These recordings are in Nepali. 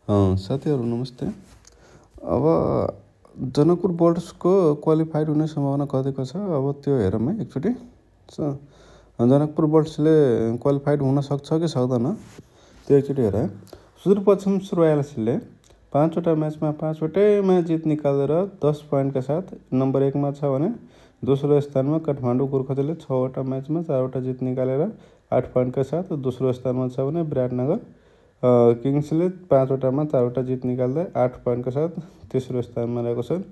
साथीहरू नमस्ते। अब जनकपुर बोर्ड्सको क्वालिफाइड हुने सम्भावना कतिको छ अब त्यो हेरौँ है एकचोटि। जनकपुर बोर्ड्सले क्वालिफाइड हुन सक्छ कि सक्दैन त्यो एकचोटि हेर। सुदूरपश्चिम रोयल्सले 5वटा म्याचमा 5वटै म्याच जित निकालेर 10 पोइन्टका साथ नम्बर 1 मा छ भने दोस्रो स्थानमा काठमाडौँ गोर्खाजले 6वटा म्याचमा 4वटा जित निकालेर 8 पोइन्टका साथ दोस्रो स्थानमा छ भने विराटनगर किङ्सले 5वटामा 4वटा जित निकाल्दै 8 पोइन्टका साथ तेस्रो स्थानमा रहेको छन्।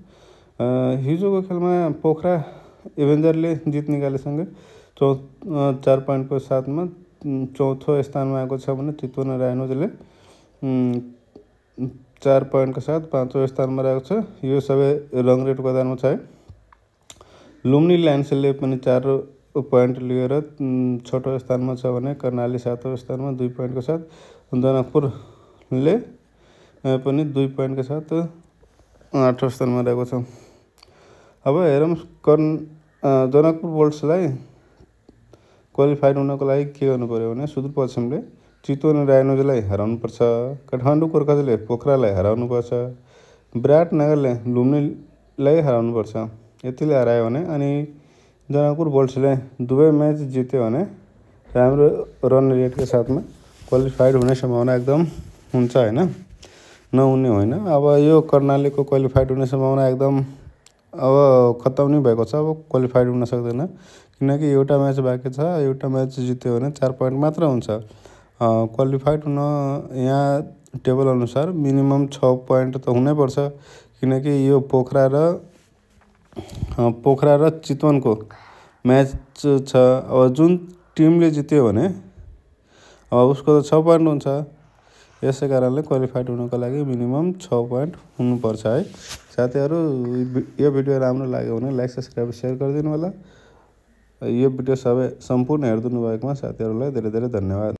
हिजोको खेलमा पोखरा एभेन्जरले जित निकालेसँगै 4 पोइन्टको साथमा चौथो स्थानमा आएको छ भने चितवन राइनोजले 4 पोइन्टका साथ 5औं स्थानमा रहेको छ। यो सबै रङ रेटको आधारमा छ है। लुम्नी लायन्सले पनि 4 पोइन्ट लिएर 6औं स्थानमा छ भने कर्णाली 7औं स्थानमा 2 पोइन्टको साथ जनकपुरले पनि 2 पोइन्टका साथ 8औं स्थानमा रहेको छ। अब हेरौँ जनकपुर बोर्ड्सलाई क्वालिफाइड हुनको लागि के गर्नु पर्यो भने सुदूरपश्चिमले चितवन राइनोजलाई हराउनुपर्छ, काठमाडौँ गोर्खाजले पोखरालाई हराउनुपर्छ, विराटनगरले लुम्नीलाई हराउनुपर्छ। यतिले हरायो भने अनि जनकपुर बोर्ड्सले दुवै म्याच जित्यो भने राम्रो रन रेटका साथमा क्वालिफाइड हुने सम्भावना एकदम हुन्छ होइन, नहुने होइन। अब यो कर्णालीको क्वालिफाइड हुने सम्भावना एकदम अब खत्तम नै भएको छ। अब क्वालिफाइड हुन सक्दैन किनकि एउटा म्याच बाँकी छ। एउटा म्याच जित्यो भने 4 पोइन्ट मात्र हुन्छ। क्वालिफाइड हुन यहाँ टेबल अनुसार मिनिमम 6 पोइन्ट त हुनैपर्छ किनकि यो पोखरा र चितवनको म्याच छ। अब जुन टिमले जित्यो भने अब उसको त 6 पोइन्ट हुन्छ। यसै कारणले क्वालिफाइड हुनको लागि मिनिमम 6 पोइन्ट हुनुपर्छ है। साथीहरू यो भिडियो राम्रो लाग्यो भने लाइक सब्सक्राइब सेयर गरिदिनु होला। यो भिडियो सबै सम्पूर्ण हेरिदिनु भएकोमा साथीहरूलाई धेरै धेरै धन्यवाद।